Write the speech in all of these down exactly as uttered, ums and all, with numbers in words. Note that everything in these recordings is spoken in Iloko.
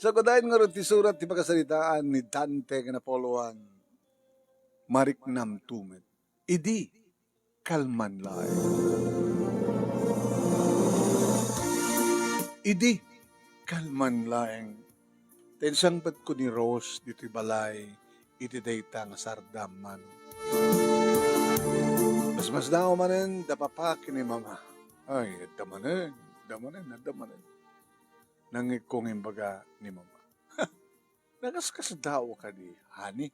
Nagadayon ngarud ti surat ti pakasaritaan ni Dante ken Apollo Juan. Mariknamto met. Idi kalman laeng. Idi kalman laeng. Ta insangpetko ni Rose ditoy balay iti dayta nga sardam, mano. Masmasdaaw manen da papa ken ni mama. Ay, adda manen, adda manen, adda manen. Nangngegko nga imbaga ni mama. Nakaskasdaaw kadi, honey?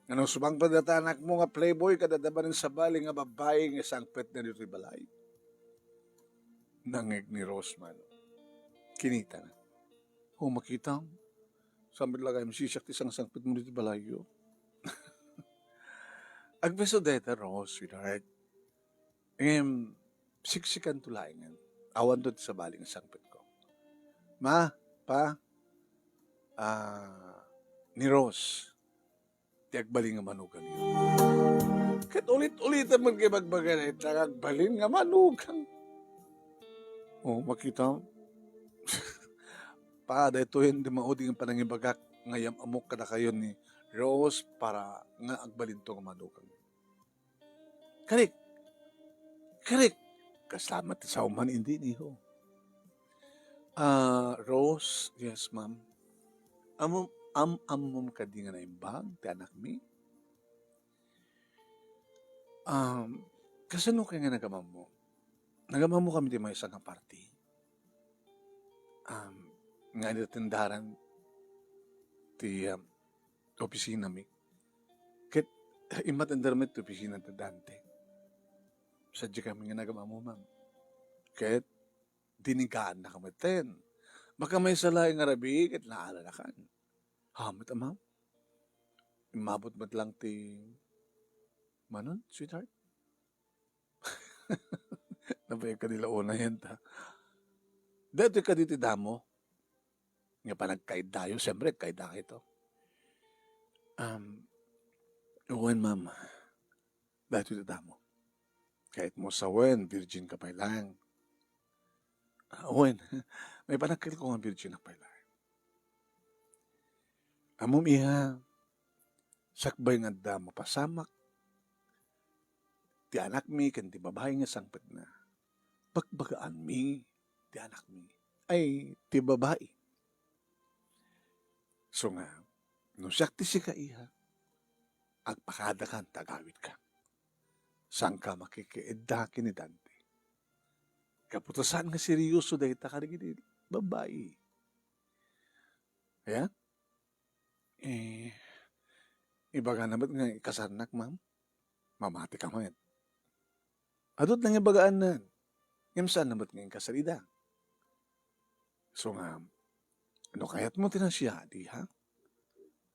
Ngano, sumangpet dayta anakmo nga playboy ket adda manen sabali nga babbai nga sangpetna ditoy balay? Nangngeg ni Rose, mano. Kinitana. O, makitam. Saan met la gayam sisiak ti sangsangpetmo ditoy balayyo? Agpayso dayta, Rose, sweetheart. Ngem, siksikanto laengen. Awanto ti sabali nga sangpetko. Ma, pa, ah, ni Rose, ti agbalin nga manugang. Ket ulit-ulitan met nga ibagbaga dayta nga agbalin nga manugang. O, makita? Pa, daytoyen ti maudi nga panangibagak nga yam-amok kadakayo ni Rose para nga agbalinto nga manugang. Karik. Karik. Kasla met ti sao man idi, iho. Ah, Rose, yes, ma'am. Ammom, am-, ammom kadi nga naimbag ti anakmi? Um, kasano kay nga nagamammo? Nagamammo kami ti maysa nga party. Um, nga inatendaran ti, um, opisinami. Ket immatender met ti opisina ni Dante. Sadiay kami nga nagamammo, ma'am. Ket dinigaanna kami ten. Makamaysa laeng nga rabii ket naalakan. Hamet a, ma'am. Immabot met lang ti manon, sweetheart. Nabayag kadi la unayen ta. Daytoy kadi ti damo. Nga panagkaiddayo, siyempre, kaidda kayto. Um, wen, ma'am. Daytoy ti damo. Kayatmo sawen, virgin ka pay laeng. Ah, wen. May panagkailko nga virgin ka pay laeng. Ammom, iha, sakbay nga adda mapasamak ti anakmi ken ti babai nga sangpetna, bagbagaanmi ti anakmi. Ay, ti babai. So nga, no siak ti sika, iha, agpakadakan ta agawidka. Saanka makikiidda ken ni Dante. Gapu ta saan nga seryoso dayta kadagiti babai. Ayan? Eh, ibagana met nga ikasarnak, ma'am. Mamatika met. Adu ti nangibagaanan. Ngem saanna met nga inkasar ida. So nga, no kayatmo ti nasiaat, iha,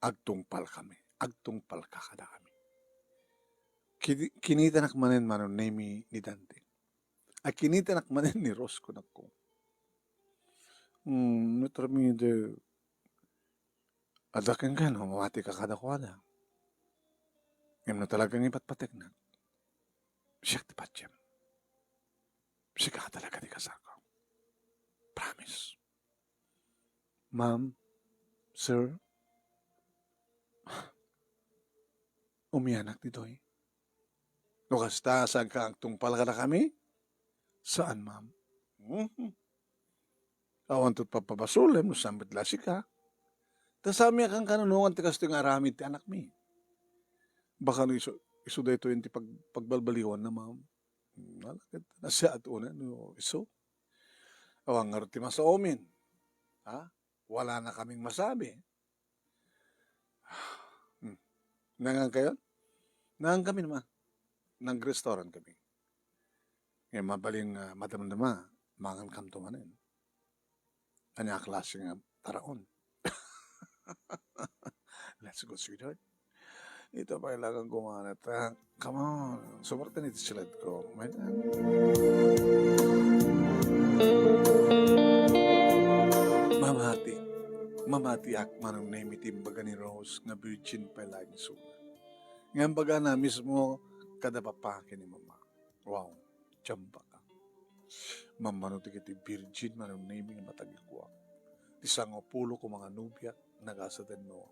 agtungpalkami. Agtungpalka kadakami. Kini-, kinitanak manen, Manong Nemy, ni Dante. Ay, kinitanak manen ni Rose, kunakko. Hmm, no tarmide, adda kenka no mamatika kadakuada. Ngem no talaga nga ipatpateknak, siak ti patiem. Sika talaga ti kasarko. Promise. Ma'am, sir, umianak ditoy. No kasta, saanka agtungpal kadakami? Saan, ma'am? Mhm. Awan to papabasolem no saan met la sika. Ta saanmi a kankanunongan ti kastoy nga aramid ti anakmi. Baka no isu, isu daytoy ti pag-, pagbalbaliwanna, ma'am. Hmm, ala ket nasiaat unay no isu. Awan ngarud ti masaomin. Ha? Wala na kaming masabi. Hmm. Nangan kayo? Nangan kami naman. Nag-restaurant kami. Ngayon, mabalin nga madamdama, mangan kamto manen. Ania a klase nga taraon? Let's go, sweetheart. Ito pa kailangan ko manat, ah. Come on. Suporta ni Tishilat ko. May Mamati. Mamatiak, Manong Nemy, ti imbaga ni Rose nga virgin pay laeng suna. Nga imbagana mismo kada papa ken ni mama. Wow. Jambak. Mammano ti kiti virgin, Manong Nemy, nga matagikuak. ti sangapulo koma nga nobiak, nagasaden no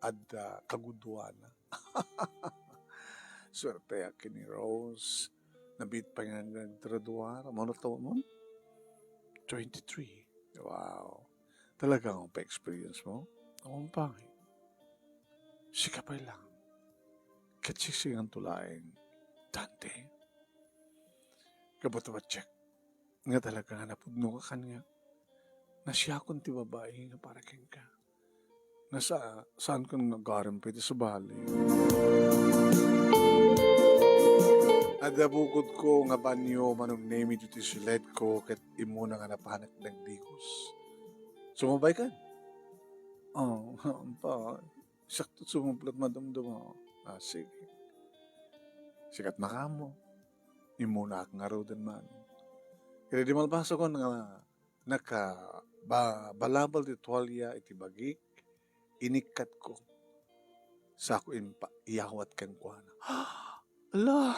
adda kaguduana. Suerteak ken ni Rose. Nabiit pay nga naggraduar. Mano taon mo? Twenty-three. Wow. Talaga nga pa-experience mo? Ang pangit. Sika pay lang. Ket sisingan to laeng. Dante. Kabat-, kabatbatiek. Nga talaga nga napudno ka kaniak. Nasiakon ti babai nga para kenka. Nasa-, saan ka nga agarim pay ti sabali? Adda bukodko nga banio, Manong Nemi, ditoy siledko, ket immuna nga napanek dagdigos. Sumabay ka? Oh, pa, sakto sumublat, madamdama. Ah, sige. Sikat makamo. Immuna ak ngaruden man. Ket idi malpasakon nga naka-, ba-, balabal ti tualya iti bagik, inikkatko. Sako impa-, iyawat kenkuana. Ala!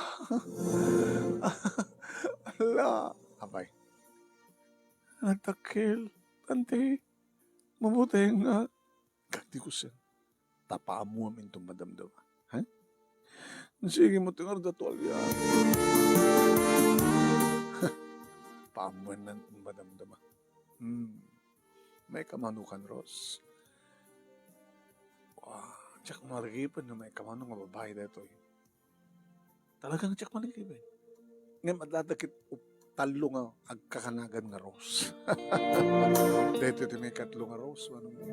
Ala! Apay. Nagdakkel. Dante, mabuteng nga. Kagdigusen. Ta paammuem inton madamdama. Ha? Sige mo ti ngarud a tualya. Paammuenna inton madamdama. Hmm. Maikamano kan, Rose? Wah, diak marigipen no maikamano nga babai daytoy. Talagang diak marigipen. Ngem adda dagiti tallo nga agkakanagan nga Rose. Daytoy ti maikatlo nga Rose, Manong Nemi.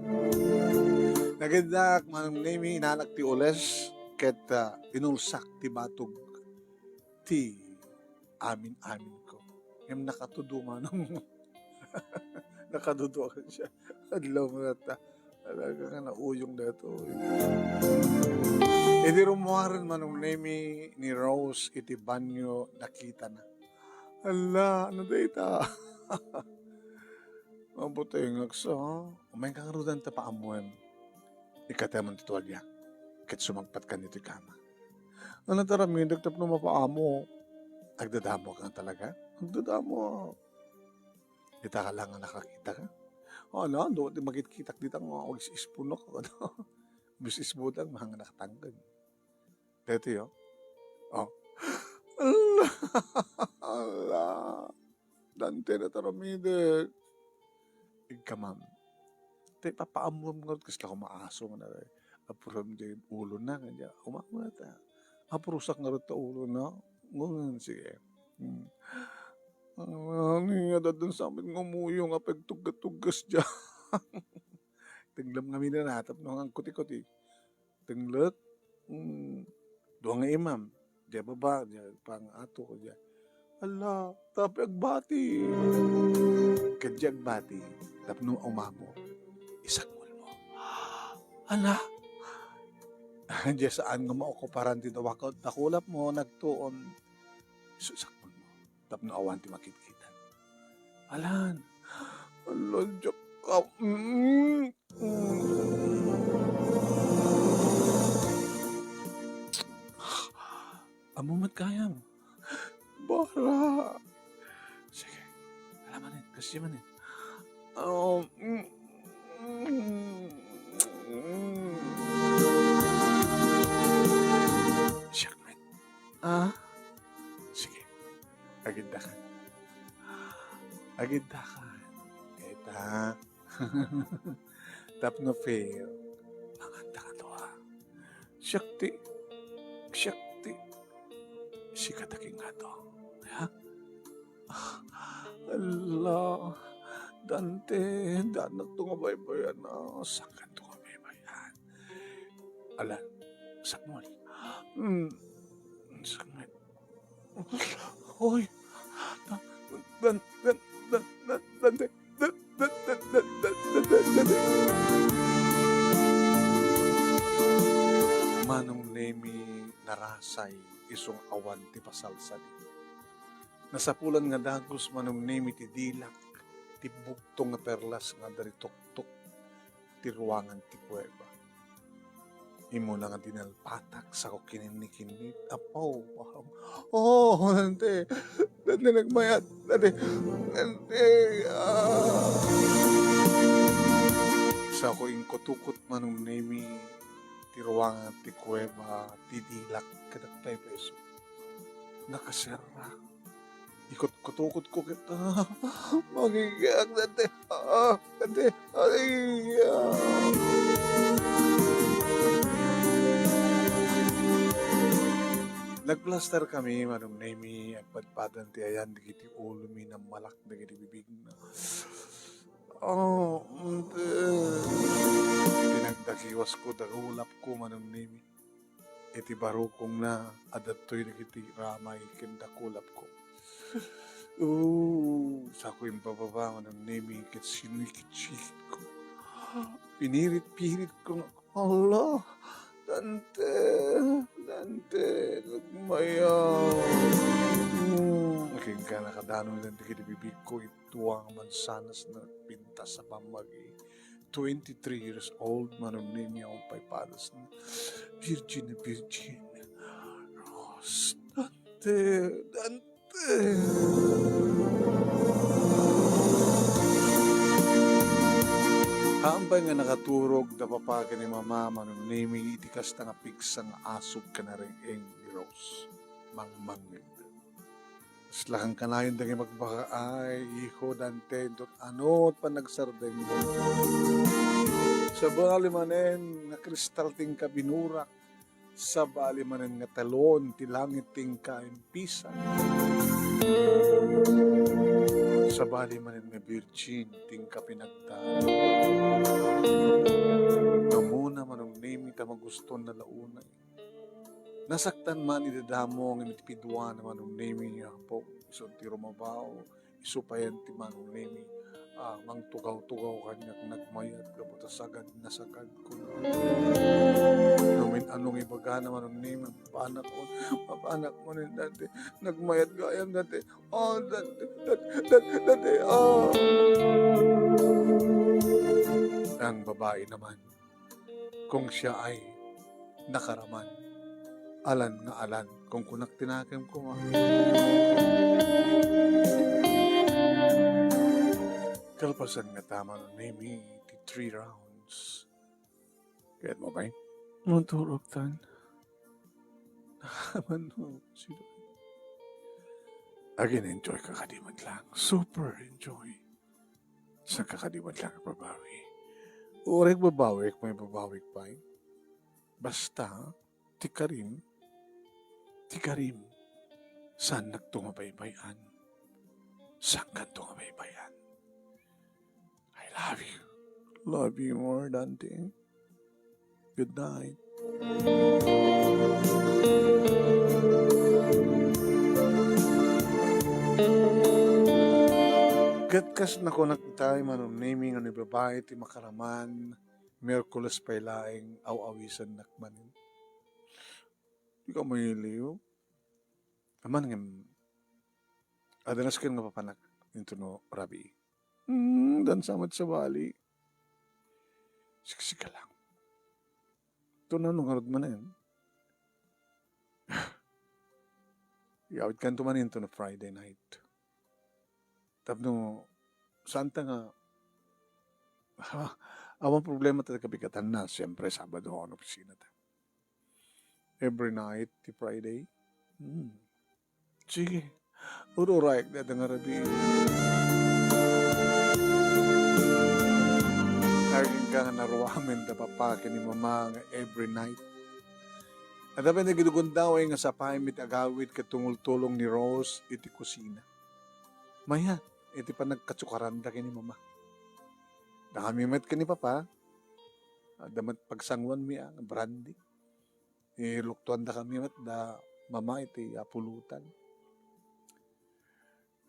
Nagiddak, Manong Nemi, inanak ti ules, ket, ah, inulsak ti batog ti amin-aminko. Ngem nakatudo, Manong. Nakadudo ka siya. Adlaw mo na ta. Talaga nga nauyong daytoy. Idi rummuaren, Manong Nemi, ni Rose iti banyo, nakitana. Ala, ano dayta? Mabutengak sa. Umayen ka ngaruden ta paammuem. Ikkatem ti tualya. Ket sumagpat kan ditoy kama. Ano ta ramidek tapno mapaamo? Agdadamo ka talaga? Agdadamo. Dita ka lang nga nakakita ka? Ano, ano, di makitkitak dita nga, agis-ispunak. Bis-isbutang, mga nakatanggal. Dito, yo. Oh. Ala! Ala! Dante na taramide. Igka, ma'am. Te, papaammuam nga, kasla ko maaso nga na, apuram di ulo na, nga dya, umamo na ta. Apurusak nga rita ulo na. Ngunyan, sige. Hmm. Ano nga dadun sa amin nga umuyo nga pagtugga-tuggas dya? Tenglam nga minanatap no nga kuti-kuti. Tenglet, mm, dua nga imam. Dya baba, dya pang-ato ko dya. Ala, tapi agbati. Kadya agbati, tapno umamo, isakmol mo. Ala, dya saan nga maokuparan ti dawaka, dakulap mo, nagtuon. Isu-, isakmol mo. Tapno awan ti makitkitan. Alan. Ala, diak ka-, mm. Ammom met gayam. Bara. Sige. Ala manen, kasdi manen. Um, mm, mm, mm. Siak met. Ah? Sige. Agiddakan. Agiddakan. Eta. Tapno fair. Manganta ka to, ha? Siak ti, siak ti, sika ti kingato. Ha? Ah, ala, Dante, danak to nga baybayan, ah. Sangkan to nga baybayan. Ala, sakmol. Hmm, sakmol. Hoy! Dan, dan, dan, dan, dan, dan, dan, Manong Nemi, narasay isu nga awan ti pasalsali. Nasapulan nga dagus, Manong Nemi, ti dilak, ti bugtong nga perlas nga adda ti tuktok ti ruangan ti kuweba. Immuna nga dinalpatak, sako kininnikinnit. Apo, apo. Oh, Dante. Dante nagmayat. Dante. Dante. Ah. Sako inkutukot, Manong Nemi, ti ruangan ti kuweba, ti dilak, kadagta isu. Nakaserra. Ikutkutukotko ket, ah, magigiak dati. Ah, dati. Ay, ah. Nagplastarkami, Manong Nemi, agpadpadan ti ayan dagiti ulomi, nammalak dagiti bibigna. Oh, ante. Pinagdakiwasko, dakulapko, Manong Nemi. Iti barukongna, adda datoy dagiti ramay ken dakulapko. Oh, sako imbababa, Manong Nemi, ket sinikit-sikitko. Pinirit-piritko nga, "Hala, Dante, Dante, nagmayat." Hmm, akin ka nakadano dagiti bibigko, dua nga mansanas nga nagpintas a pammagi. Twenty-three years old, Manong Nemi, a pay padasna. Virgin na virgin. Rose, Dante, Dante. Haanpay nga nakaturog da papa ken ni mama, Manong Nemi, iti kasta nga pigsa nga asog ken nareng-eng ni Rose. Mangmangngeg. Kasla kankanayon dagiti magbaka, "Ay, hijo, Dante, inton anot panagsardengmo." Sabali manen nga kristal ti inka binurak, sabali manen nga talon ti langit ti inka impisan. Sabali manen nga birgin ti inka pinagdala. Ammona, Manong Nemi, ta magusto na la unay. Nasaktan man iti damo ngem iti piduana, Manong Nemi, nga apo, isu ti rumabaw, isu payen ti Manong Nemi, ah, mangtugaw-tugaw kaniak, nagmayat gapu ta sagad na sagad ko. No min-ano nga ibagana, Manong Nemi, mapanak mo, mapanak mo ni Dante, nagmayat gayam, Dante. Oh, Dante, Dante, Dante, Dante, oh. Ang babae naman, kung siya ay nakaraman, alan nga alan, kung kunak ti nakemko nga. Kalpasan nga ta, Manong Nemi, ti three rounds. Kayat mo, bay? Maturog tan. Nakaman mo, sino? Agin-enjoy ka kadi met lang. Super enjoy. Saan ka kadi met lang babawi? Uray babawi, may babawi pa, eh. Basta, ti Karim, ti Karim, saan nakto nga baybay-an? Saan kanto nga baybay-an? I love you. Love you more, Dante. Good night. Ket kas nakunak itay, Manong Nemi, nga ni babae ti makaraman, Miyerkules pay laeng aw-awisannak manen. Di ka mailiw? Aman ngem, adda nasken nga papanak intono rabii. Hmm, dansa met sabali. Siksika lang. Ito na no ngarud manen. Iyawid kanto man intono Friday night. Tapno, saan ta nga, awan problema ta kabigatanna, siyempre, Sabado, ang opisina ta. Every night, ti Friday. Hmm. Sige. Ururayek dayta nga rabii. Agingga nga naruamen da papa ken ni mama nga every night. Adda pay nagidugundaway nga sapay met agawid ket tumultulong ni Rose iti kusina. Mayat iti panagkatsukaranda ken ni mama. Dakami met ken ni papa, adda met pagsanguanmi a brandy. Iluktuandakami met da mama iti apulutan.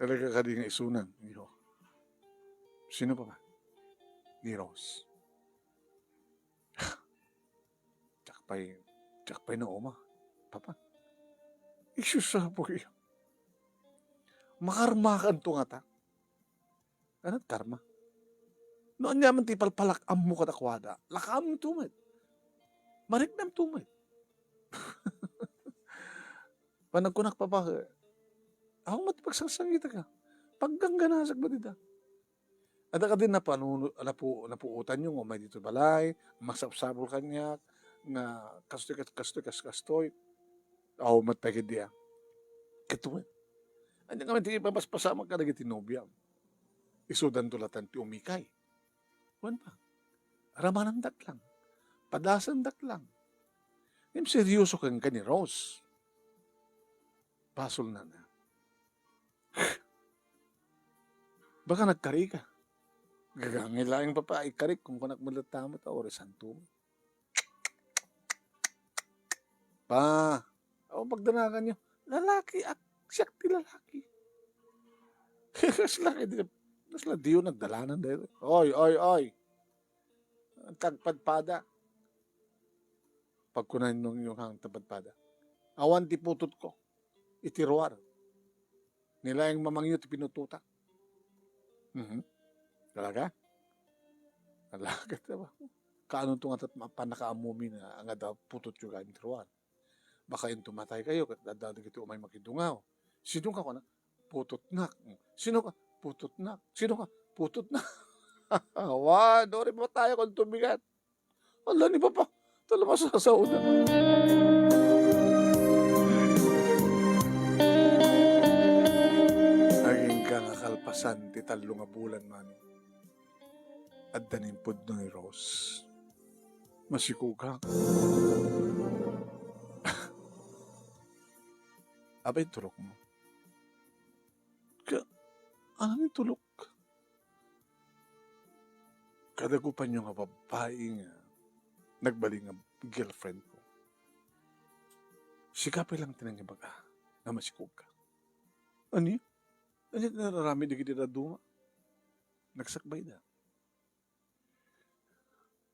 Talaga kadi nga isunan, iho. Sino papa? Ni Rose. Diak pay, diak pay nauma, papa. Isus, apoy. Makarmakanto ngata. Anat karma? No aniaman ti palpalak-ammo kadakuada, lakaamto met. Mariknamto met. Panagkunak, papa, awan met ti pagsangsangitaka. Paggangganasak met ita. Adda kadi napanunu-, napu-, napuotanyo nga umay ditoy balay, masapsapul kaniak, nga kastoy, kas-, kastoy, kas-, kastoy. Aw, met pay ketdi a. Ket wen. Ania ngamin ti ipapaspasamak kadagiti nobiam? Isudanto latta ti umikay. Wen pa. Ramanandak lang. Padasandak lang. Ngem seryoso kenka ni Rose. Basolna na. Baka nagkarika. Gagangay laeng papa, ikarik, kung kunak mo latta mo, ta, ori santo. Pa, o, pagdanaganyo, lalaki, ak-, siak ti lalaki. Kasla, kasla diyo nagdalanan dahil. Oy, oy, oy. Tagpadpada. Pagkunan ninyo nga tagpadpada. Awan ti putotko. Iti ruar. Ni laeng mamangyo ti pinutotak. Mhm. Talaga? Talaga, diba? Kaano to nga tat-, pannakaammomi nga, nga adda putotyo gayam ti ruar? Baka inton mataykayo, ket adda dagiti umay makidungaw. Sino ka, kuna? Putotnak. Sino ka? Putotnak. Sino ka? Putotnak. Awan, ori matayakon ti bigat. Ala ni Papa, tala masasaoda. Agingga nga kalpasan ti tallo nga bulan, mami. Adda ni impudno ni Rose. Masikogak. Apay tulokmo? Ka, ano ni tulok? Kadagupanyo nga babbai nga nagbalin nga girlfriend ko. Sika pay lang ti nangibaga nga masikogka. Ani? Ani ti nararamid dagiti dadduma? Nagsakbayda.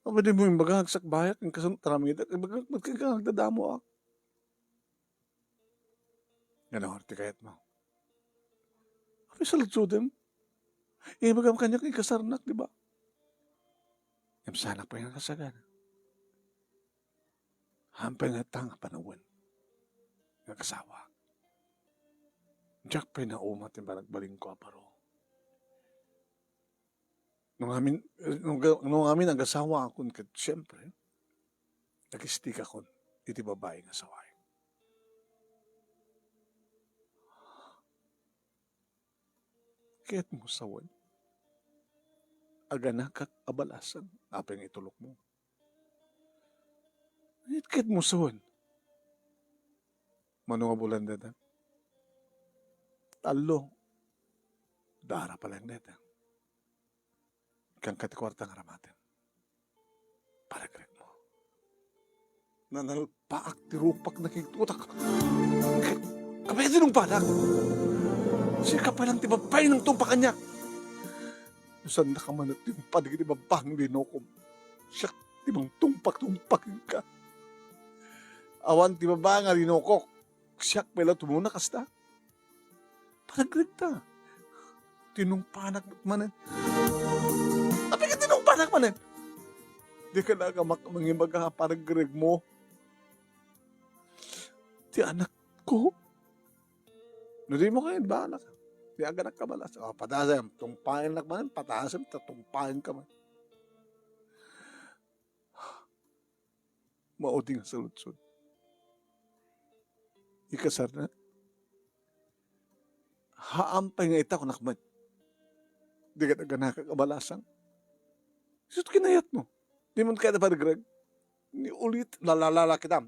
Apay dimo imbaga, nagsakbayak, ken kasano ti aramidek? Ibaga, ba't ka nagdadamo, ah? Ngano ti kayatmo? Apay saludsodem? Ibagam kaniak, ikasarnak, di ba? Ngem saanak pay nga kasagana. Hampay nga ta nga panawen nga kasawa. Diak pay nauma ti panagbalinko a baro. No ngamin, no ga-, no ngamin agasawaakon ket, siempre, nag-istikakon iti babai nga asawaek. Kayatmo sawen? Aganakak a balasang, apay nga itulokmo? Ket, kayatmo sawen? Mano nga bulan dayta? Tallo. Dara pa lang dayta. Kanka ti kuarta nga aramaten. Panagregmo. Nanalpaak ti rupak, nakigtutak. Ket, apay ti nungpanak? Sika pay lang ti babbai nga nangtungpa kaniak. No saannaka man a tumpa dagiti babbang linokom, siak ti mangtungpa-tungpa kenka. Awan ti babbai nga linokok, siak pay la ti umuna kasta. Panagregta. Tinungpanak met manen. Apay ket tinungpanak manen? Dika la nga mak-, mangibaga a panagregmo ti anakko. No dimo kayat, bahalak. Ti aganakak a balasang. O, padasem, tungpaennak manen, padasem, ta tungpaenka man. Maudi nga saludsod. Ikasarnak? Haan pay nga ita, kunak met. Dika aganakak a balasang. Isu ti kinayatmo. Dimo kayat a panagreg. Ni ulit, lalalala kita.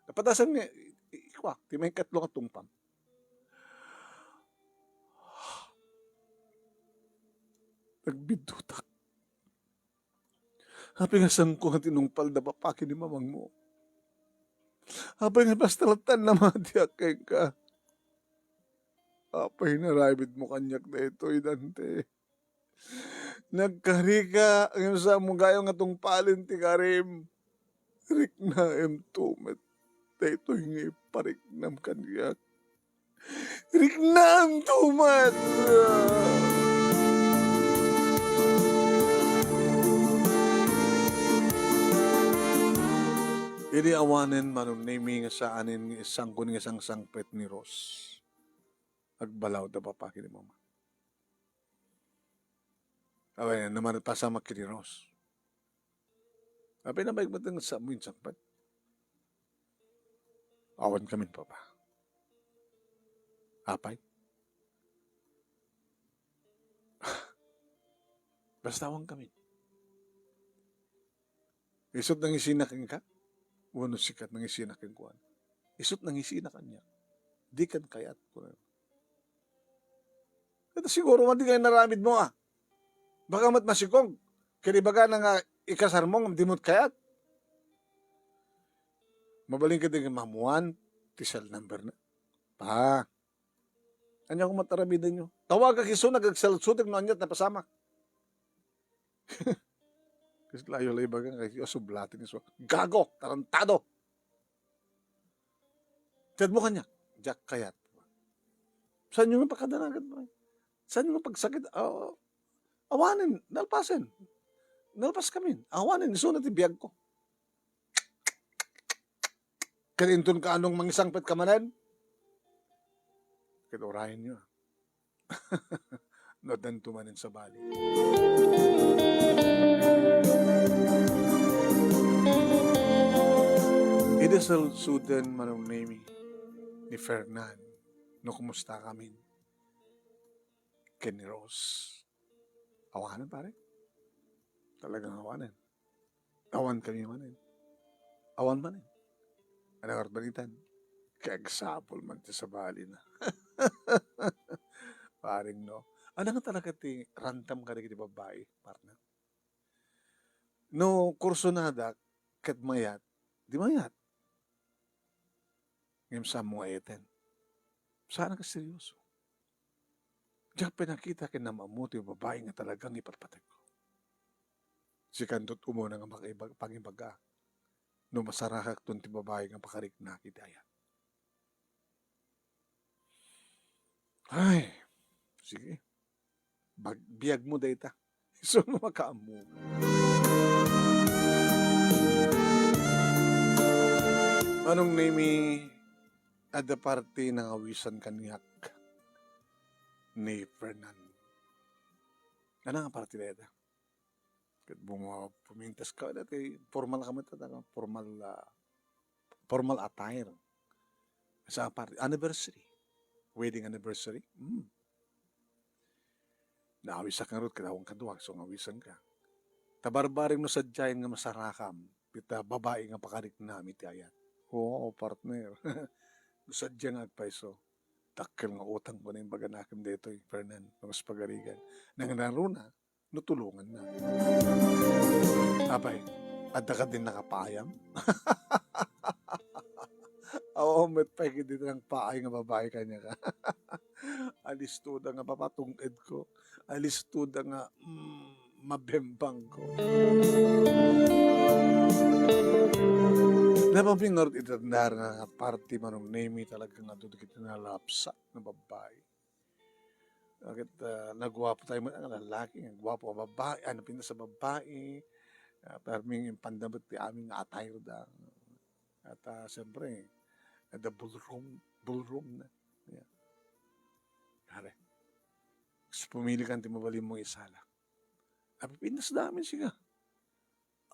Napadasem nga, i-, i-, kua, ti maikatlo nga tungpam. Nagbiddutak. Apay nga saanko nga tinungpal da papa ken ni mamangmo? Apay nga basta latta namadiak kenka? Apay nga inaramidmo kaniak daytoy, Dante? Nagkarika, ngem saanmo gayam nga tungpalen ti karim. Riknaemto met daytoy nga ipariknam kaniak. Riknaemto met! Idi awanen manunemi nga saanen nga isangko nga sangsangpet ni Ros, agbalaw da papa ken ni mama. Awan, naman pasamak ken ni Rose. Apay, nabayag met nga sa mo insangpet. Awan kamin, Papa. Apay. Basta awan kamin. Isut' nangisina kenka? Wenno sika ti nangisina kenkuana? Isut' nangisina kaniak. Dikan kayat, kunana. Ket siguro, madi nga inaramidmo, a. Baka met masikog. Ket ibagana nga ikasarmo, ngem di met kayat. Mabalin ketdi nga maammuan ti cell number na. Pa. Ania koma ti aramidenyo? Tawagak isu, nagagsalsutek no ania ti napasamak. Kasla yo la ibaga nga, asublaten isu. Gago! Tarantado! Tedmo kaniak, diak kayat. Saanyo nga pakadanagan mo? Saanyo nga pagsakit? Ah, awanen, nalpasen. Nalpas kamin. Awanen, isuna ti biag ko. Ket inton kaanong mangisangpet ka manen? Ket urayenyo, a. No addanto manen sabali. Idi salsuden, Manong Nemy, ni Fernan, no kumusta kamin ken ni Rose. Awanen, pare. Talagang awanen. Awan kami manen. Awan manen. Ano nga balitan? Kaya agsapul man ti sabali na. Paring, no? Ano nga talaga ti rantam kadagiti babai, partner? No, kursunada, ket mayat, di mayat. Ngem saan mo nga eten? Saan ka seryoso? Diak pay nakita ken naam-ammo ti babai nga talagang ipatpatekko. Sikanto ti umuna nga makaibag-, pangibaga no masarakakton ti babai nga pakariknak iti ayat. Ay, sige. Bag-, biagmo dayta. Isu no makaammo. Manong Nemy, adda parti nangawisan kaniak ni Fernan. Ano nga parti dayta? Ket buma-, pumintas ka, dati formal ka met, ano, formal, ah, formal attire. Sa party, anniversary. Wedding anniversary. Hmm. Naawisak ngarud, ket awan kaduak, so, naawisan ka. Ta barbareng no sadiayen nga masarakam, ita babai nga pakariknam iti ayat. Oo, partner. No sadia nga agpayso, dakkel nga utang ko na imbaga nakem daytoy, Fernan, no mas pagarigan. Nangnaruna, no tulonganna. Apay, adda kadin nakapaayam? Awan met pay kadin nangpaay nga babai kaniak. Alistoda nga papatung-edko. Alistoda nga, mm, mabembangko. Napapingarut iti tanda nga parti, Manong Nemy, talaga nga dagiti nalapsat nga babai. Ket, ah, naguapo tayo met nga lalaki, naguapo a babai, ano, pintas a babai, ah, permi nga impanda met ti amin nga attire da. At, ah, siyempre, the ballroom, ballroom na. Yeah. Pare, pumili ka ti mabalin mo isala. Napipintas da amin, siga.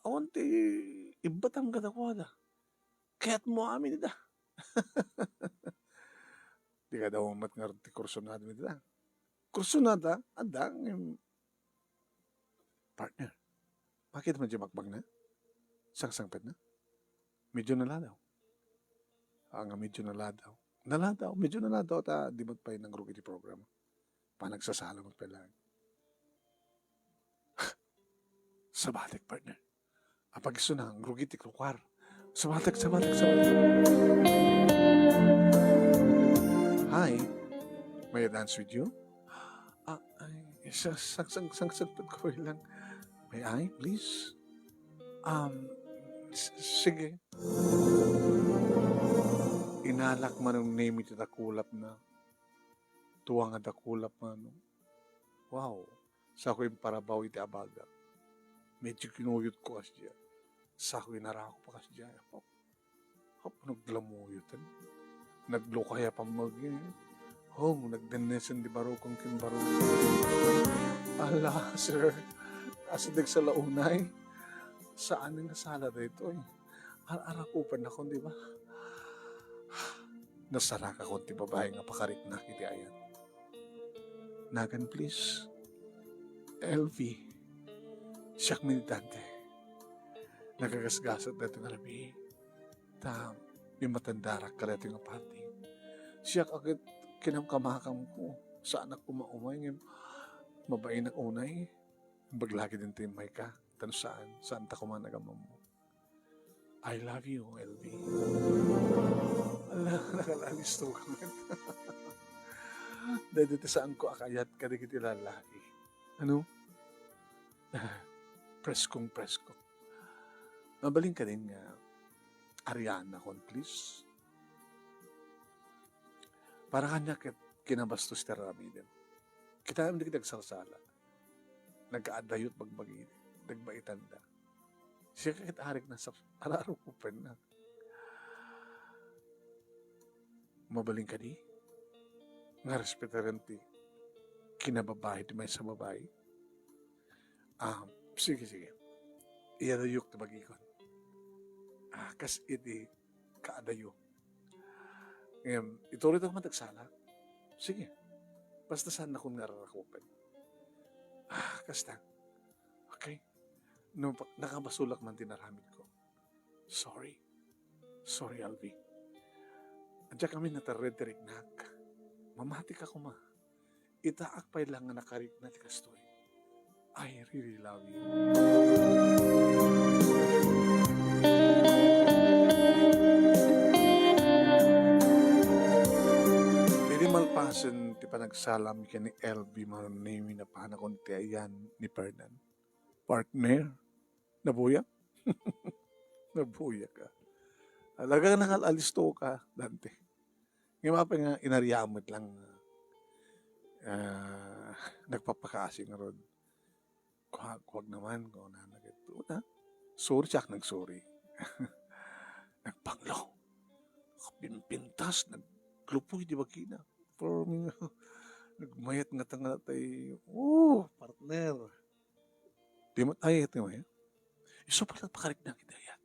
Awan ti ibbatang kadakuada. Kayat mo amin ida. Di ka daw mat nga ti kursunada mi ida. Kursunada, adda, ngem, partner. Bakit man di makbag na? Sangsangpet na? Medyo naladaw. Ah, nga medyo naladaw. Naladaw, medyo naladaw ta di met pay nangrugi ti programa. Panagsasalamat pay lang. Sabali, partner. Apag isu na, nangrugi ti lugar. Sabali, sabali, sabali. Hi. May I dance with you? Ah, ay, sa, sa, sa, sa, sa, ko lang. May I, please? Um, s-, sige. Inalak man ni Nemy ti dakulapna. Tua nga dakulap man. Wow. Sako imparabaw iti abagak. Medyo kinuyotko kasdiay. Sako inarako pa kasdiay. Apo. Apo, naglamuyotan. Naglukay a pammag-, eh. Hong, nagdennesen di barukong kin barukong. Ala, sir. Asa dagsala unay? Saan nga sala daytoy? Ar-arakupennakon, di ba? Nasarakakon ti babai nga pakariknak iti ayan. Nagan, please. L V, siak ni Dante. Nagagasgaset daytoy nga rabii. Ta, immatendarak kadaytoy nga party. Siak a ket kinamkamakamko. Saanak koma umay ngem mabainak unay. Imbag la ketdin ti immayka. Ta no saan, saanta koma nga agamammo. I love you, L V. Ala, nakalalis to kami. Dahil dito saanko a kayat kadagiti lalaki. Ano? Preskong presko. Mabalin kadin nga arianakon, please? Para kaniak ket kinabastos ti aramidem. Kitaem dagiti agsalsala. Nagkaadayo ti bagbagi, nagbaitanda. Siak ket ariknak, ar-arukupennak. Mabalin kadi nga respetarem ti kinababai ti maysa a babai? Ah, sige, sige. Iadayok ti bagikon. Ah, kas iti kaadayo. Ngem, ituloyta koma ti agsala? Sige. Basta saannakon nga ar-arakupen. Ah, kasta. Okay. No, pa-, nakabasolak man ti naramidko. Sorry. Sorry, L V. Diak kami natarred ti riknak. Mamatika koma. Itaak pay lang nga nakarikna ti kastoy. I really love you. Idi malpasen ti panagsalam ken ni L V, Manong Nemy, napanakon ti ayan ni Fernan. Partner, nabuya? Nabuya ka. Talaga nakalalis to ka, Dante. Ngem apay nga inariam met lang, ah, nagpapakaasi ngarud. Kuwag, kuwag naman, kunana ket. Una, sorry, siak nagsorry. Nagpanglo. Nagpimpintas, naglupoy ti bagina. Pero, nagmayat nga tanga tay, oh, partner. Di mo, ay, ito mo yan. Isu pala pakarikna kita yan.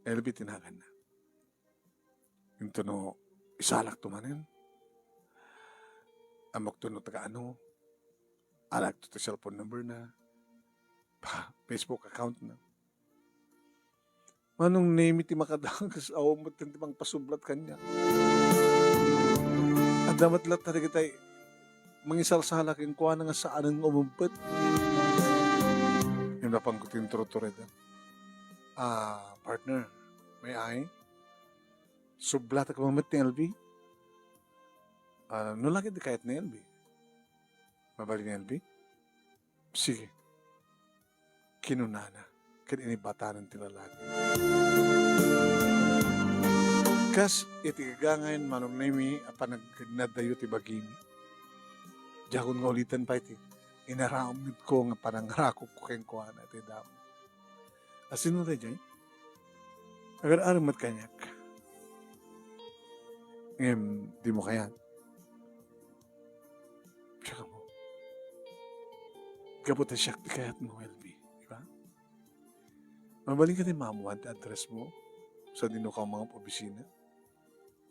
L V tinagan na. Intono, isalak to manen. Amok to no taga ano. Alak to ti cellphone number na. Pa, Facebook account na. Manong Nemy ti makadakas, awan met ti mangpasublat kaniak. Adda met latta dagitay mangisalsala kenkuana nga saanen nga umempet. Ngem napanko ti introtored. Ah, partner, may I? Sublatak met ni L V? Ah, no lagi di kayat ni L V? Mabalin ni L V? Sige. Kinunana, ket inibatanen ti lalaki. Kas iti gagangen, Manong Nemy, a panagkidnadayo ti bagimi. Diakon nga uliten pay ti inaramidko nga panangarakupko kenkuana iti damo. Asino daydiay? Agar-aram met kaniak. Ngem, di mo kayat. Tsaka mo. Gapu ta siak ti kayat mo, L V. Di ba? Mabalin ka ti maammuan ti address mo. Sadino ka mangop-obisina.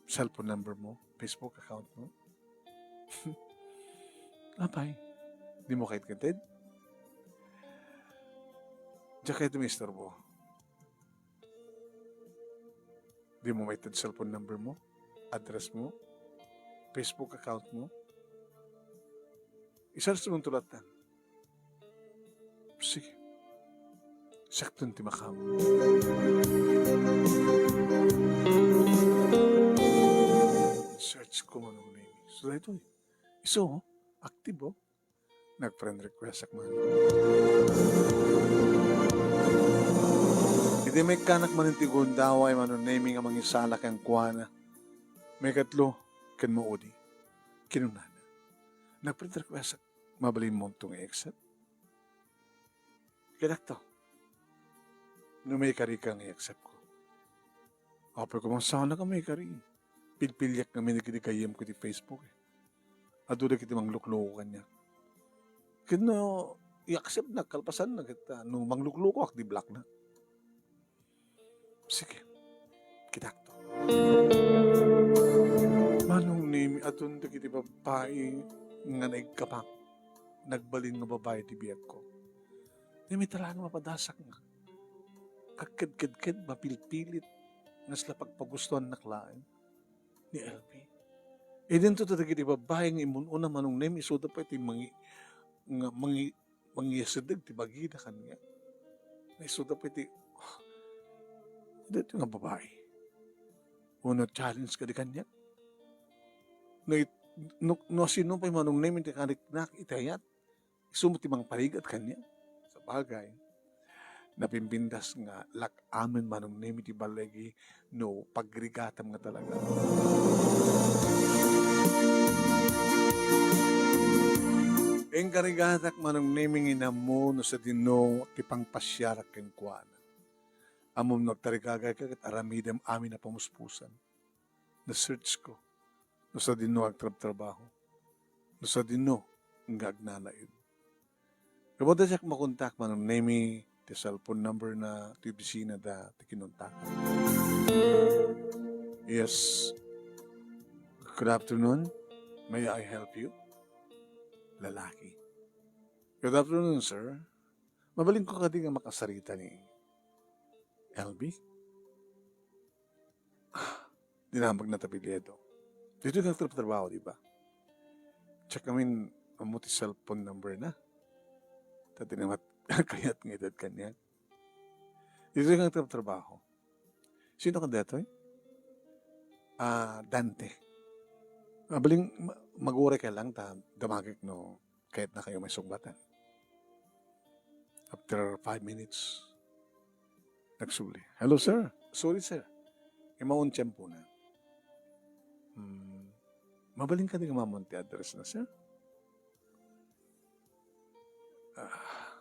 Cellphone number mo. Facebook account mo. Apay. Di mo kayat kented? Diak kayat maistorbo. Di mo maited cellphone number mo, address mo, Facebook account mo. I-search mo to latta. Sige. Sakton ti makam. Search ko, Manong Nemy. So, ito eh. Isu, oh. Active, oh. Nag-friend request ak man. Idi maikkanak manen ti gundaway, Manong Nemy, nga mangisala kenkuana. Maikatlo, ken maudi. Kinunana. Nag-friend request ak. Mabalin mo to nga i-accept? Kayatko. No maikari ka nga i-accept ko. Apay ko man sana ka maikari. Pilpiliak ngamin dagiti gayyemko iti Facebook, eh. Adu dagiti manglukloko kaniak. Ket no i-accept-nak, kalpasanna, ket, ah, no mangluklokoak, di block-nak. Sige, kitakto. Manong Nemi, adun dagiti babbai nga naiggapak. Nagbalin nga babbai ti biagko. Nemi, talaga mapadasak nga. Kakedkedked, mapilpilit, nga sila pagpagustuannak laeng ni L B. Idinto ta dagiti babbai nga immun-una, Manong Nemi, isuda pay ti mangi-, nga mangi-, mangiyasideg ti bagida kaniak. Nga isuda pay ti, daytoy nga babbai. Uno challenge kadi kaniak. No it-, no, no sino pay, Manong Nemi, ti kariknak iti ayat, isu met ti mangparigat kaniak. Sabagay, napimpintas nga lak-amen, Manong Nemi, ti balegi no pagrigatam nga talaga. Inkarigatak, Manong Nemi, nga inammo no sadino ti pangpasiarak kenkuana. Ammom no agtarigagayka ket aramidem amin a pamuspusan. Na-search ko no sadino agtrabtrabaho, no sadino nga agnanaed. Gapu ta diak makontak, Manong Nemi, ti cellphone number na ti opisina da ti kinontakan. Yes. Good afternoon. May I help you? Lalaki. Good afternoon, sir. Mabalinko kadi nga makasarita ni L B? Dinamagna ti apelyido. Ditoy ka nagtratrabaho, di ba? Check amin, ammo ti cellphone number na. Ta ti namat-, kayat nga itad kaniak. Ditoy ka nagtratrabaho. Sino ka detoy? Ah, Dante. Mabaling, ma-, maguray ka lang, ta damagek no kayatna kayo maisungbat. After five minutes, nagsuli. "Hello, sir. Sorry, sir. Immawon tiempo na." "Hmm, mabalin kadi nga immawon ti address na, sir?" "Ah,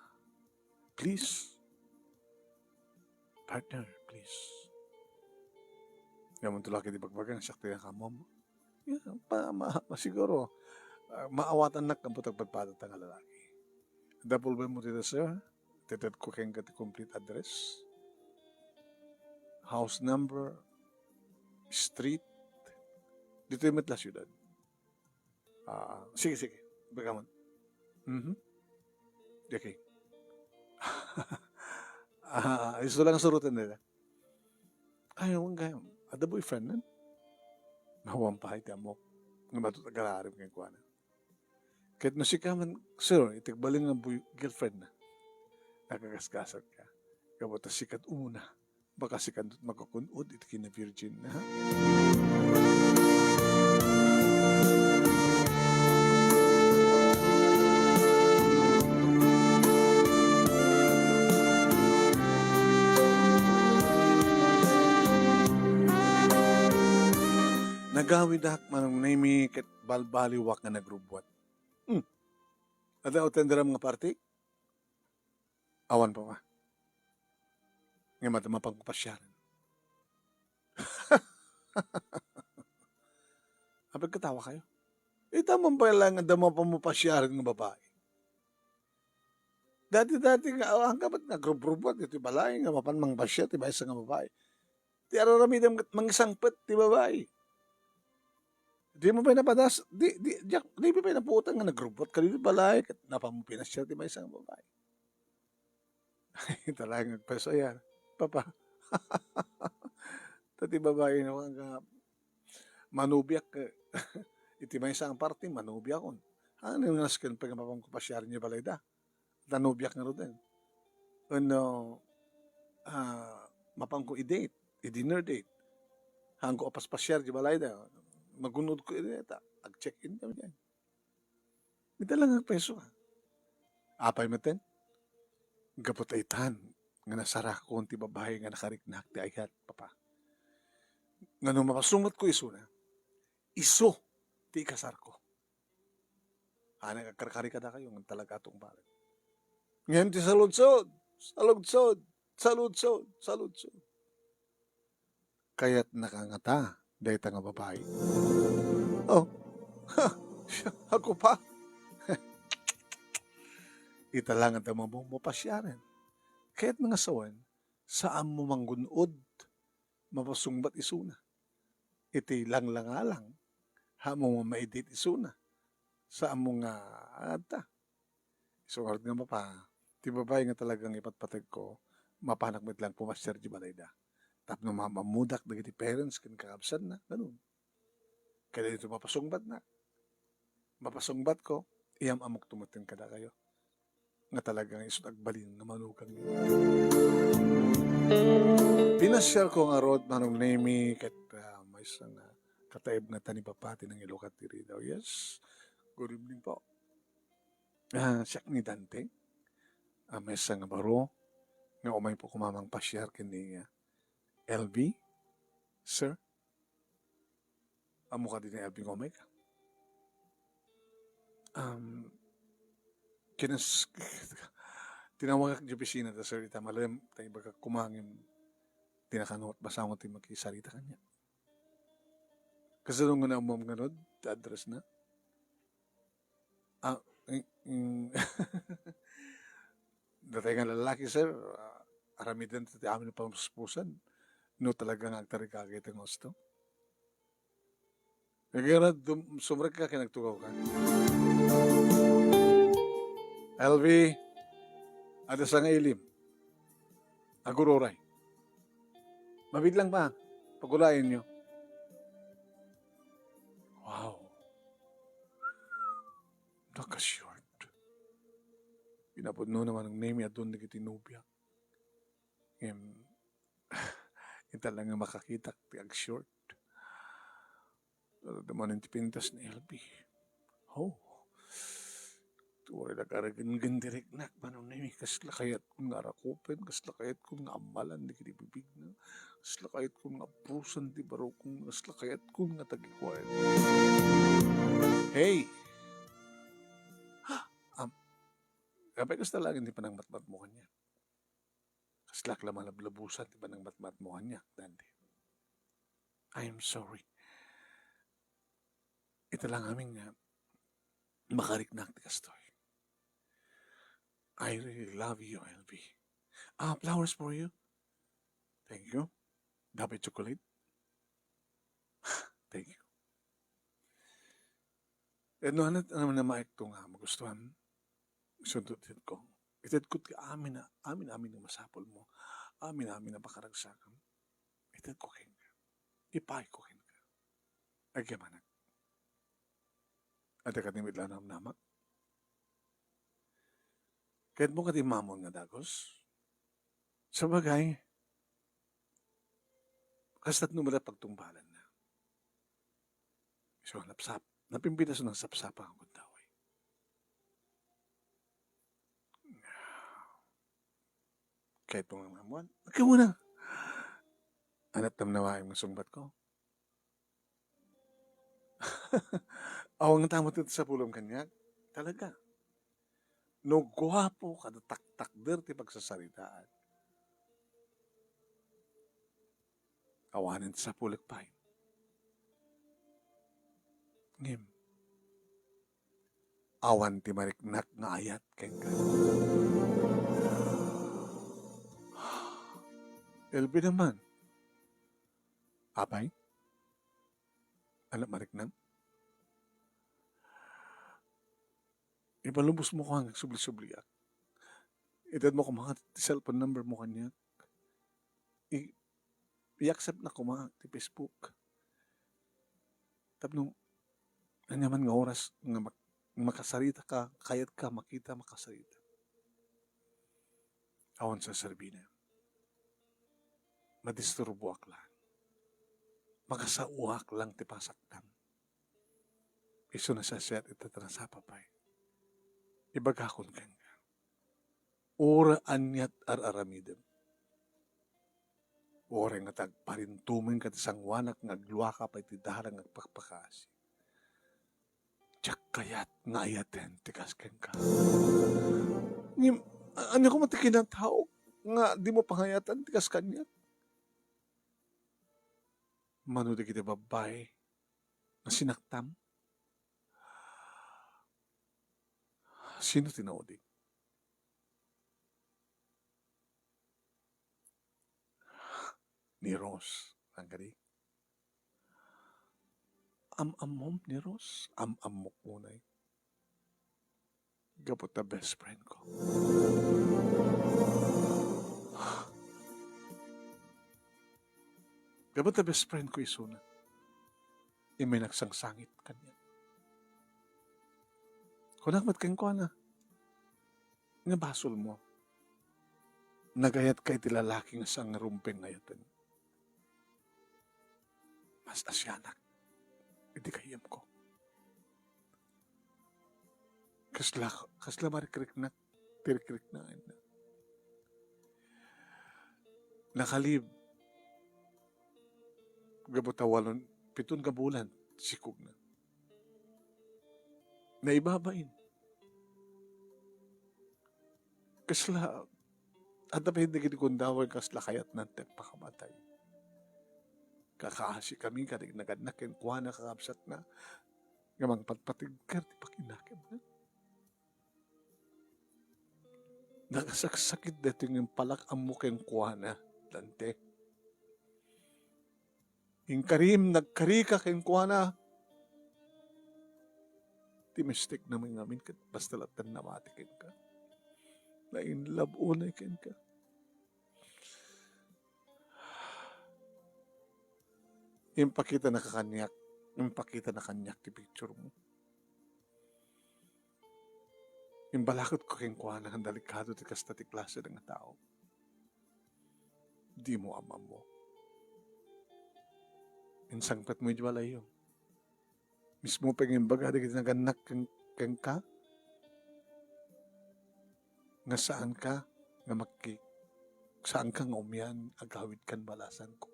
please. Partner, please." Ngamin tulak iti bagbaga, siak ti nakaammo. Yeah, pa-, ma-, ma-, siguro, ah, maawatannak gapu ta agpadpadata nga lalaki. Adda problema dita, sir? Itedko kenka ti complete address, house number, street. Ditoy met la siudad. Ah, sige, sige. Baga man. Mhm. Okay. Ah, isu lang suroten nila. Ay, awan gayam. Adda boyfriend-na? Awan pay ti ammok. Nga matut agrarim kenkuana. Ket no sika man, sir, iti agbalin nga boy-, girlfriend-na. Nakagaskasat ka. Gapu ta sika ti umuna. Baka sika ti makakun-od iti kina virgin-na. Nagawidak, Manong Nemi, ket balbaliwak nga nagrubbuat. Hmm. Adda atenderam nga party? Awan, Papa. Ngem adda mapanko pasiaren. Apay, katawa kayo? Ita man pay laeng nga adda mapanko pasiaren nga babai. Dati-dati nga, awan ka met nga agrubrubat iti balay nga mapan mangpasiar ti maysa nga babai. Ti ar-aramidem ket mangisangpet ti babai. Di mo pay napadas-, di, di, diak, di mo pay napuotan nga nagrubot ka ditoy balay, ket napan mo pinasiar ti maysa nga babai. Talaga nga agpayso aya, Papa. Ta ti babai no, nga manubiak, eh, iti maysa nga parti, manubiakon. Ano nga nasken pay nga mapanko pasiar iti balayda? Ta nubiak ngaruden. Wenno, ah, mapanko i-date, i-dinner date. Haanko a paspasiar iti balayda. Magun-odko iti dayta. Ag-check-in kami diay. Ita lang agpayso, ah. Apay metten? Gapu ta itan nga nasarakon ti babai nga nakariknak ti ayat, Papa. Nga no mapasungetko isuna, isu ti ikasarko. Anak, agkarkari kadakayo, ngem talaga tungpalen. Ngem ti saludsod, saludsod, saludsod, saludsod. Kayatnaka ngata dayta nga babai. Oh, ako pa? Ita la nga adda mamung mapasiaren. Kayatna nga sawen, saanmo manggun-od, mapasungbat isuna. Iti langlangalang, haanmo mamaidit isuna. Saanmo nga, adda. Isu ngarud nga mapa, ti babai nga talagang ipatpategko, mapanak met lang pumasiar di balayda. Tapno ma-, mammudak dagiti parents ken kakabsatna, ganun. Kaya dito mapasungbatna. Mapasungbatko, iyam-amokto met kadakayo. Nga talagang isut' agbalin nga manugang. Pinasiarko ngarud, Manong Nemy, ket, ah, maysa nga kataeb nga tanipapa ti nangilukat diri daw. Yes. Good evening po. Ah, siak ni Dante. Ah, maysa nga baro nga umayko koma mangpasiar ken ni, ah, L V, sir. Ammo kadi ni L V nga umayka? Um, kinas-, tinawagak di opisina ta, sir, ita malem, ta ibagak koma ngem di na kano met bassit ti makisarita kaniak. Kasano nga naammoam ngarud ti address na? Ah, mm, mm. Datay nga lalaki, sir, ah, aramiden ti amin a pamuspusan. No talaga nga agtarigagay ti nga husto. Kagana dum-, sumrekka ken agtugaw ka. L V, adda sa nga ilim. Agururay. Mabiglang pa. Pagulayenyo. Wow. Naka-short. Pinapudno naman ang name ni Adon dagiti nobia. Em, ita lang nga makakitak ti ag-short. Naman ti pintas ni L B. Oh. Turay nagaragan-gan direk nak, Manong Nemy, kasla kayatkon nga arakupen, kasla kayatkon nga ammalan dagiti bibigna, kasla kayatkon nga apusan ti barukon, kasla kayatkon nga tagikuan. Hey! Ha? Am, apay kasta laeng ti panangmatmatmo kaniak? Kaslak la malablabusan ti panangmatmatmo kaniak, Dante. I'm sorry. Ita lang amin nga makariknak ti kastoy. I really love you, L V. Ah, flowers for you. Thank you. Dapat chocolate? Thank you. Eh, no, ano, ano naman na maikto nga magustuhan? Sundot ko. Itedko ti amin a, amin-amin nga masapulmo. Amin-amin a pakaragsakam. Itedko kenka. Ipayko kenka. Agyamanak. Adda kadi met la namnamak? Kayatmo kadi mamon nga dagus? Sabagay, kasta't no mala pagtungbalanna. So, napsap-, napimpitaso ng sapsapa ang gundaway. Kahit mo nga mamuan, "Huwag ka muna." Anat namnawaim nga sungbat ko. Awan nga tama ti sapulem kaniak. Talaga. No guapo kada taktakder ti pagsasaritaan, awanen ti sapulek pay. Ngem, awan ti mariknak nga ayat kenka. Elvin naman. Apay? Anak mariknam? Ipalubos mo ko nga agsubli-subliak. Itedmo ko mga ti cellphone number mo kaniak. I-, i-accept na ko mga ti Facebook. Tapno, ania man nga oras nga mak-, makasarita ka, kayat ka makita, makasarita. Awan sa serbina. Madisturboak lang. Makasaoak lang ti pasaktam. Isu nasasiat ita ti nasapa pay. Ibagakon kenka. Uray aniat ar-aramidem. Uray nga ti agparintumeng ka ti sangoanak nga agluaka pay ti dara nga agpakpakaasi. Diak kayat nga ayaten ti kas kenka. Ngem, a-, ania koma ti kinatao nga dimo pangayatan ti kas kaniak? Mano dagiti babbai nga sinaktam? Sino ti naudig? Ni Rose, ang kadi. Am-ammom ni Rose? Am-ammok unay. Gapu ta best friend ko. Gapu ta best friend ko isuna. Immay nagsangsangit kaniak. Kunak met kenkuana, nga basolmo. Nagayatka iti lalaki nga saan nga rumbeng nga ayaten. Mas asianak iti gayyemko. Kasla, kasla marikriknak, ti rikrikna. Nakalib, gapu ta walon, piton nga bulan, sikogna. Naibabain. Kasla, adda pay dagiti gundaway kasla kayatna ti agpakamatay. Kakaasi kami, kadi nagannak kenkuana, kakabsatna, nga mangpatpateg ket ti pakinakemna. Nakasaksakit daytoy nga impalak-ammo kenkuana, Dante. Inkarim, nagkarika kenkuana. Ti mistekna ngamin ket basta latta namati kenka. Na-in love unay kenka. Impakitanaka kaniak, impakitanaka kaniak ti picture mo. Imbalaketko kenkuana nga delikado ti kasta ti klase nga tao. Dimo am-ammo. Insangpetmo iti balayyo. Mismo pay nga imbaga dagiti nagannak ken-, kenka nga saanka nga makki-, saanka nga umian agawid ken balasanko.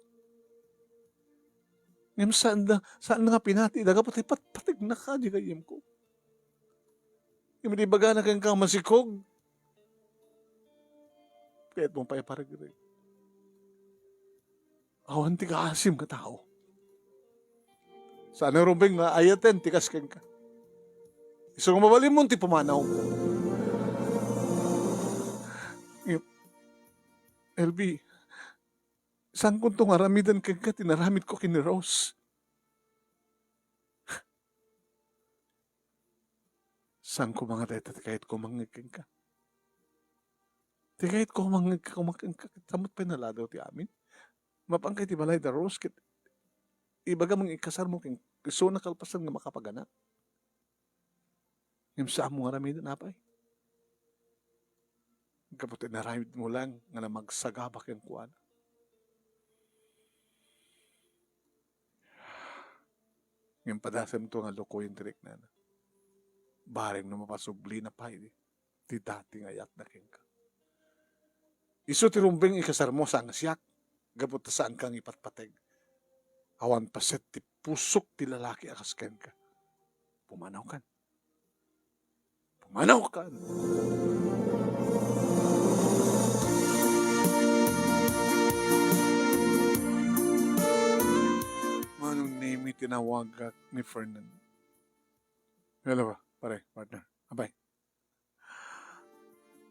Ngem saan da, saan nga pinati da gapu ta ipatpategnaka di gayyemko. Ngem di ibagana kenka masikog, kayatmo pay iparegreg. Awan ti kaasim nga tao. Saan nga rumbeng nga ayaten ti kas kenka. Isu nga mabalinmo ti pumanaw. L B, saankonto nga aramiden kenka ti naramidko ken ni Rose. Saan koma nga dayta ti kayatko mangngeg kenka. Ti kayatko mangngeg koma kenka, ket sa met pay naladaw ti amin. Mapanka iti balay da Rose, ket ibagam nga ikasarmo ken isuna kalpasan nga makapaganak. Ngem saanmo nga aramiden, apay. Gapu ta inaramidmo lang nga namagsagaba kenkuana. Ngem padasemto nga lukoyen ti riknana. Bareng no mapasublina pay ti dati nga ayatna kenka. Isu ti rumbeng ikasarmo, saan nga siak, gapu ta saanka nga ipatpateg. Awan paset ti pusok ti lalaki a kas kenka. Pumanawkan. Pumanawkan. Manong Nemi, tinawagak ni Fernando. Hello, pare, partner. Abay.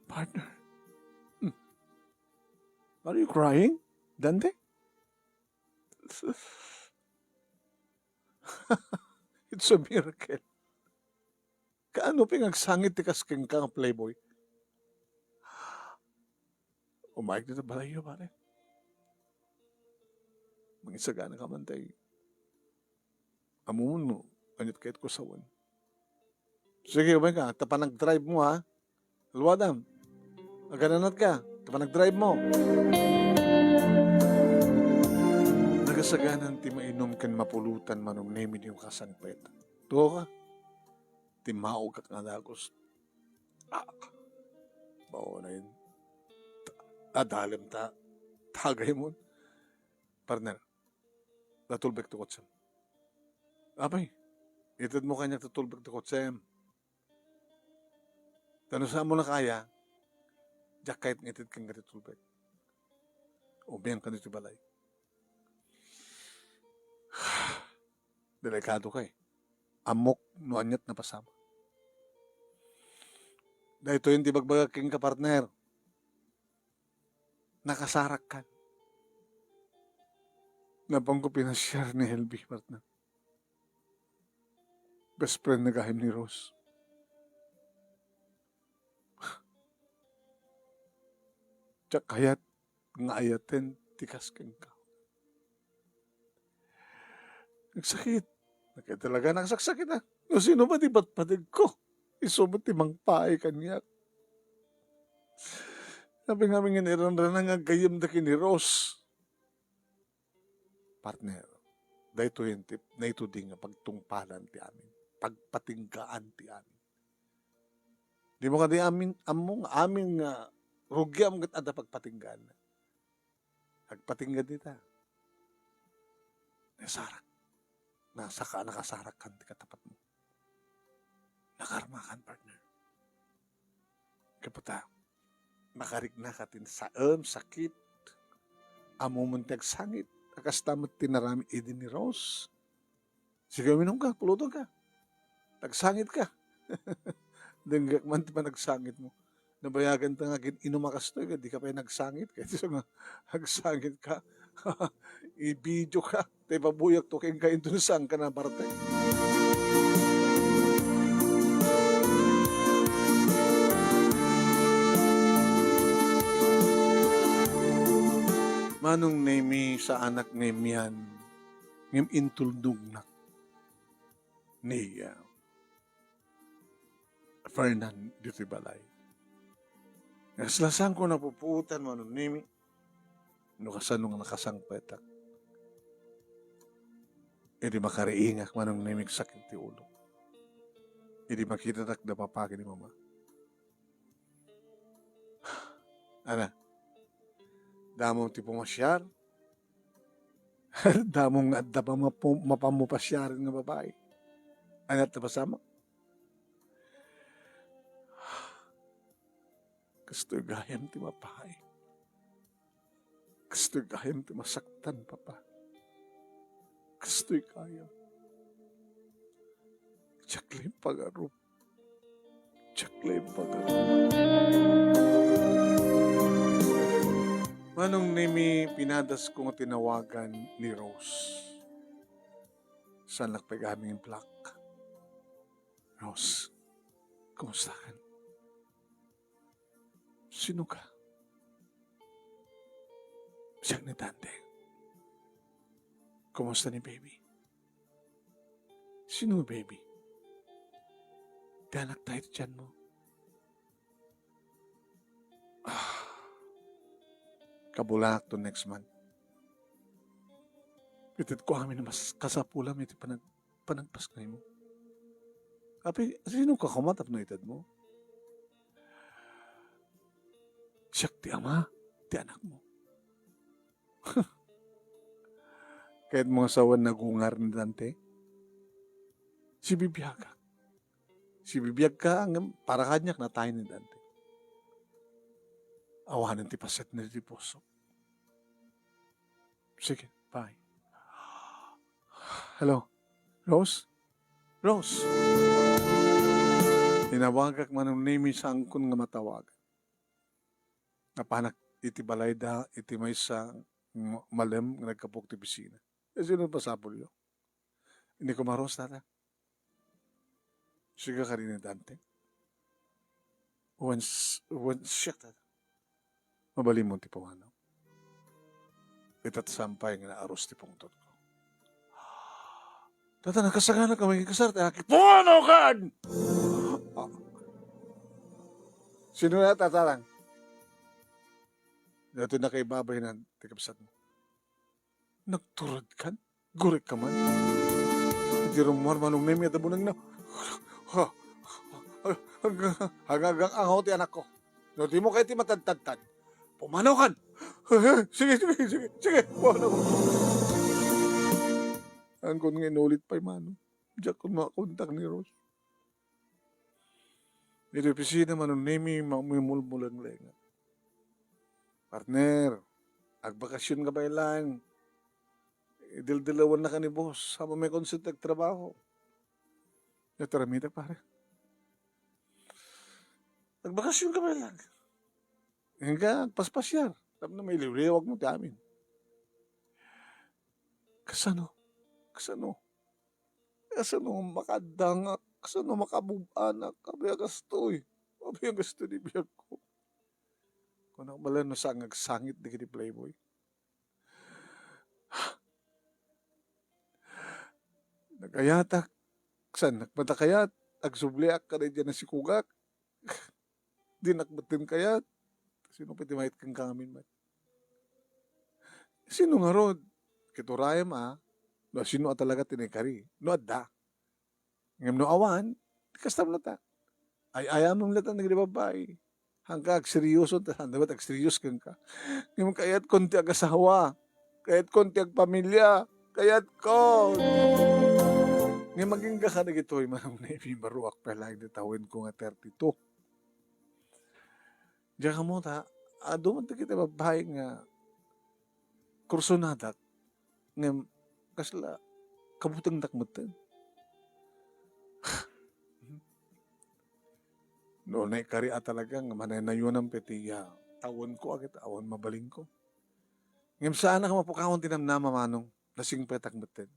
Partner. Hmm. Are you crying, Dante? It's a miracle. Kaano pay nga agsangit ti kas kenka nga playboy? Umayag dita balayyo, pare. Mangisagana ka man tay. Ammom no aniat kayatko sawen. Sige, umayka, ta panagdrive mo, ha? Aluadam. Agananatka, ta panagdrive mo. Nagasaganan ti mainum ken mapulutan, Manong Nemi, di makasangpet. Tuo ka. Timmaogak nga dagus. Ah, baonen. Adalem ta. Tagay mo. Partner, tatulbek ti kotsem. Apay, itedmo kaniak tatulbek ti kotsem. Ta no saanmo a kaya, diak kayat nga ited kenka ti tulbek. Umianka ditoy balay. Delikado ka eh. Ammok no aniat napasamak. Daytoyen ti ibagbagak kenka, partner. Nakasarakkan. Napanko pinasiar ni Elvie, partner. Best friend na gayam ni Rose. Diak kayat nga ayaten ti kas kenka. Nagsakit. Nagkatalaga, nagsaksakit, ah. No sino ba ti patpategko? Isu met ti mangpaay kaniak. Sabi nga amin nga iranrana nga aggayem da ken ni Rose. Partner, daytoy ti naitudi nga pagtungpalan ti amin. Pagpatinggaan ti amin. Di mo kadi amin, ammo nga amin nga rugiam ket adda pagpatinggaan. Agpatingga dita. Nasarak. Nasaka, nakasarak kan ti katapat mo. Nakarmakan, partner. Kapata, makarikna ka tin saem, sakit. Ammom ti agsangit. Kasta met ti narami idi ni Rose. Sige, uminum ka, pulutan ka. Agsangit ka. Denggak man ti panagsangit mo. Nabayagan ta nga agin-inum a kastoy, ket di ka pay nagsangit. Ket isu nga, agsangit ka. I-video ka. Ta ipabuyak to kenka inton saan ka naparte. Manong Nemi, saanak nga imian, ngem intulnognak ni, ah, Fernan ditoy balay. Kasla saanko napupuotan, Manong Nemi, no kasano nga nakasangpetak. Idi makariingak, Manong Nemi, agsakit ti ulo. Idi makitatak da papa ken ni mama. Ana, damo ti pumasiar. Damo nga adda pa mapu-, mapan mo pasiaren nga babai. Ania ti napasamak? Kastoy gayam ti mapaay. Kastoy gayam ti masaktan, Papa. Kastoy gayam. Diak la impagarup. Diak la impagarup. Manong Nemi, pinadasko nga tinawagan ni Rose. Saannak pay gayam implak. Rose, kumusta kan? Sino ka? Siak ni Dante. Kumusta ni baby? Sino baby? Ti anak tayo ti tiyan mo. Ah, kabulak to next month. Itedko amin a mas kasapulam iti panag-, panagpasngaymo. Apay, sino ka koma tapno itedmo? Siak ti ama ti anakmo. Kayatmo nga sawen nagungar ni Dante? Sibibiagak. Sibibiagka, ngem para kaniak, natay ni Dante. Awanen ti paset na ti puso. Sige, bye. Hello? Rose? Rose? Tinawagak Manong Nemi, saankon nga matawagan. Napanak iti balayda, iti maysa nga malem nga naggapu ti opisina. E, sino pasapulyo? Ni Kumaros, tata. Siga ka rin ni Dante. Wen s-, wen siak, tata. Mabalinmo ti pumanaw. Ita ti sampay nga naaros ti pungtotko. Tata, nakasagana ka, may kasar, ti aki. Pumanaw kan! Ah. Sino na, tatarang? Dati nakaibabay na, ti kabsat mo. Nagturod kan? Gurik ka man. Iti rummuar, Manong Nemi, adda buneng na. Ha? Hag-, hag-, hagagang angaw ti anakko. No, di mo kay ti matadtadtad. Pumanaw kan. Sige, sige, sige, sige. Pumanaw. Angkon nga inulit pay, Manong. Diak ko makontak ni Rose. Iti opisina, Manong Nemi, mamimulmulenglenga. Partner, agbakasyon ka pay laeng. Idildilawennaka ni boss, awan met konsent ti agtrabaho. Nga taramitak, pare. Nagbakasyon ka man lang. Nga agpaspasyar. Tapno mailiwliwag mo ti amin. Kasano? Kasano? Kasano makaadda nga? Kasano makabub-anak? Abi a gasto, eh. Abi a gasto ti biag ko. Kunak bala no saan nga agsangit dagiti playboy. Nakayatak. Saan? Nagpatakayat. Agsubliak kada idiay nasikugak. Dinak metten kayat. Sino pay ti mayat kenka ngamin met? Sino ngarud? Ket urayem a, no sino a talaga ti naikari. No adda. Ngem no awan, kasta met latta. Ay-ayamem latta dagiti babbai. Haanka agseryoso, ta saan met agserios kenka. Ngem kayatkon ti agasawa. Kayatkon ti agpamilia. Kayatkon. Ngem agingga kadagitoy, manong Nemi, barruak pay laeng ti tawenko nga thirty-two. Diak ammo ta, adu man dagiti babbai nga kursonadak, ngem kasla kabutengdak metten. No naikari a talaga nga manaynayonan pay ti, ah, tawenko, agit awan mabalinko. Ngem saanak a mapukawan ti namnama, manong, nasingpetak metten.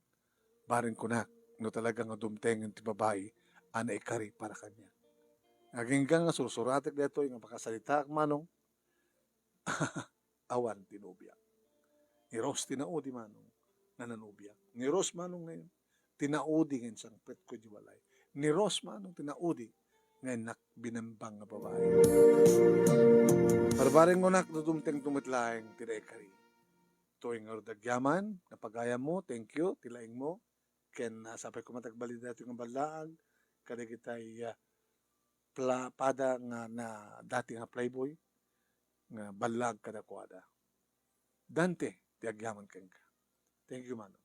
Bareng kunak, no talaga nga dumtengen ti babai a naikari para kaniak. Agingga nga sursuratek daytoy nga pakasalitaak, manong, awan ti nobiak. Ni Rose ti naudi, manong, nga nanobiak. Ni Rose, manong, ngayon, ti naudi nga insangpetko idiay balay. Ni Rose, manong, ti naudi nga innak binembang nga babai. Barbareng kunak, no dumtengto met laeng ti naikari. Toy ngarud agyaman nga pagayammo, thank you, ti laingmo. Ken, ah, sapay koma ti agbalin daytoy nga ballaag kadagitay, ah, pla-, pada nga na dati nga playboy nga ballaag kadakuada. Dante, ti agyaman kenka. Thank you, manong.